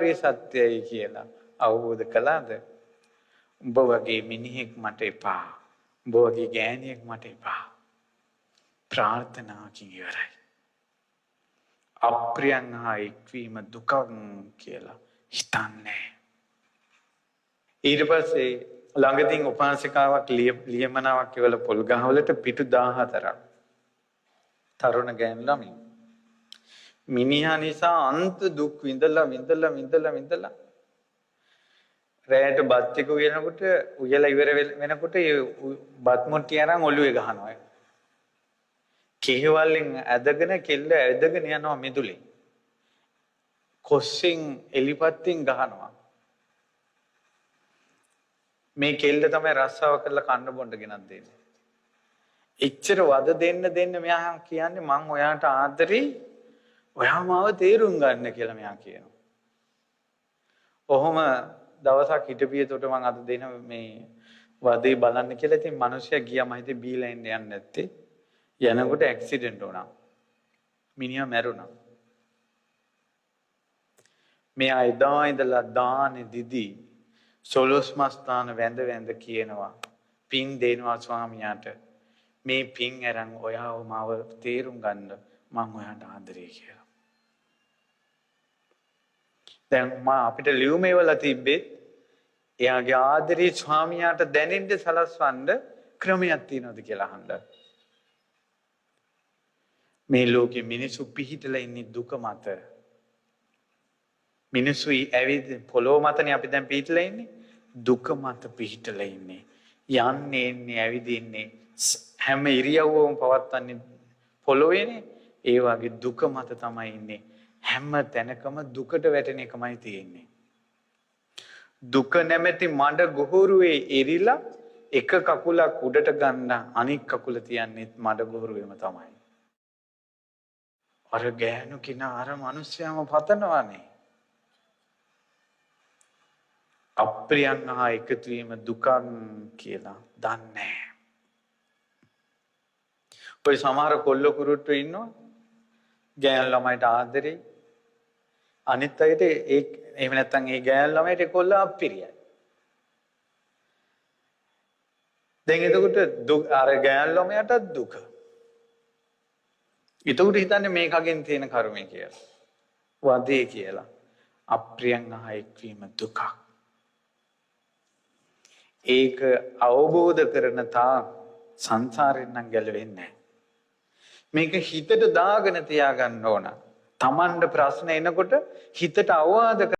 චතුරාර්ය සත්‍යයි කියලා අවබෝධ කළාද? උඹ වගේ මිනිහෙක් මට එපා. උඹ වගේ ගෑණියෙක් මට එපා. ප්‍රාර්ථනාවකින් ඉවරයි. අප්‍රියන් හා එක්වීම දුකක් කියලා හිතන්නේ. ඊට පස්සේ ළඟදීන් උපාසිකාවක් ලියමනාවක් කියවල පොල් ගහවලට පිටු 14ක් තරුණ ගෑනු ළමින් මිනිහා නිසා අන්ත දුක් විඳලා විඳලා විඳලා විඳලා රැයට බත් ටික උයනකොට උයලා ඉවර වෙනකොට ඒ බත් මුට්ටිය අරන් ඔළුවේ ගහනවා. කෙහෙවල්ෙන් ඇදගෙන කෙල්ල ඇදගෙන යනවා මිදුලේ. කොස්සෙන් එලිපත්තින් ගහනවා. මේ කෙල්ල තමයි රස්සාව කරලා කන්න බොන්න ගෙනත් දෙන්නේ. එච්චර වද දෙන්න දෙන්න මෙයා කියන්නේ මං ඔයාට ආදරේ, ඔයා මාව තේරුම් ගන්න කියලා මෙයා කියනවා. ඔහොම දවසක් හිටපියතොට මං අද දෙන මේ වදේ බලන්න කියලා ඉතින් මිනිස්සයා ගියා. මම හිතේ බීලා එන්න යන්නේ නැත්තේ. යනකොට ඇක්සිඩන්ට් වුණා. මිනිහා මැරුණා. මෙයා එදා ඉඳලා දානේ දිදී සොළොස් මස් දාන වැඳ වැඳ කියනවා. පින් දෙනවා ස්වාමියාට. මේ පින් අරන් ඔයාව මාව තේරුම් ගන්න මං ඔයාට ආදරේ කියලා. දැන් මා අපිට ලියුම එවලා තිබ්බෙත් එයාගේ ආදරේ ස්වාමියාට දැනෙන්න සලස්වන්න ක්‍රමයක් තියෙනවද කියලා අහන්න. මේ ලෝකෙ මිනිස්සු පිහිටලා ඉන්නේ දුක මත. මිනිස්සු ඇවිත් පොළොව මතනේ අපි දැන් පිහිටලා ඉන්නේ. දුක මත පිහිටලා ඉන්නේ. යන්නේ එන්නේ ඇවිදින්නේ හැම ඉරියව්වම පවත්වන්නේ පොළොවේනේ. ඒ වගේ දුක මත තමයි ඉන්නේ. හැම තැනකම දුකට වැටෙන එකමයි තියෙන්නේ. දුක නැමැති මඩ ගොහරුවේ එරිලා එක කකුලක් උඩට ගන්න අනික් කකුල තියන්නේත් මඩ ගොහරුවේම තමයි. අර ගෑනු කෙනා අර මිනිස්සයාම පතනවානේ. අප්‍රියන් හා එකතු වීම දුකක් කියලා දන්නේ. ඔය සමහර කොල්ල කුරුට්ටු ඉන්නවා ගෑනු ළමයිට ආදරේ, අනිත් අයට ඒ එහෙම නැත්නම් ඒ ගෑනු ළමයිට ඒ කොල්ල අප්පිරියයි. දැන් එතකොට අර ගෑනු ළමයාටත් දුක. එතකොට හිතන්නේ මේකගෙන් තියෙන කර්මය කියලා. වදේ කියලා. අප්‍රියන් හා එක්වීම දුකක්. ඒක අවබෝධ කරන තාක් සංසාරයෙන් නම් ගැලවෙන්නේ නැහැ. මේක හිතට දාගෙන තියාගන්න ඕන. තමන්ට ප්‍රශ්න එනකොට හිතට අවවාද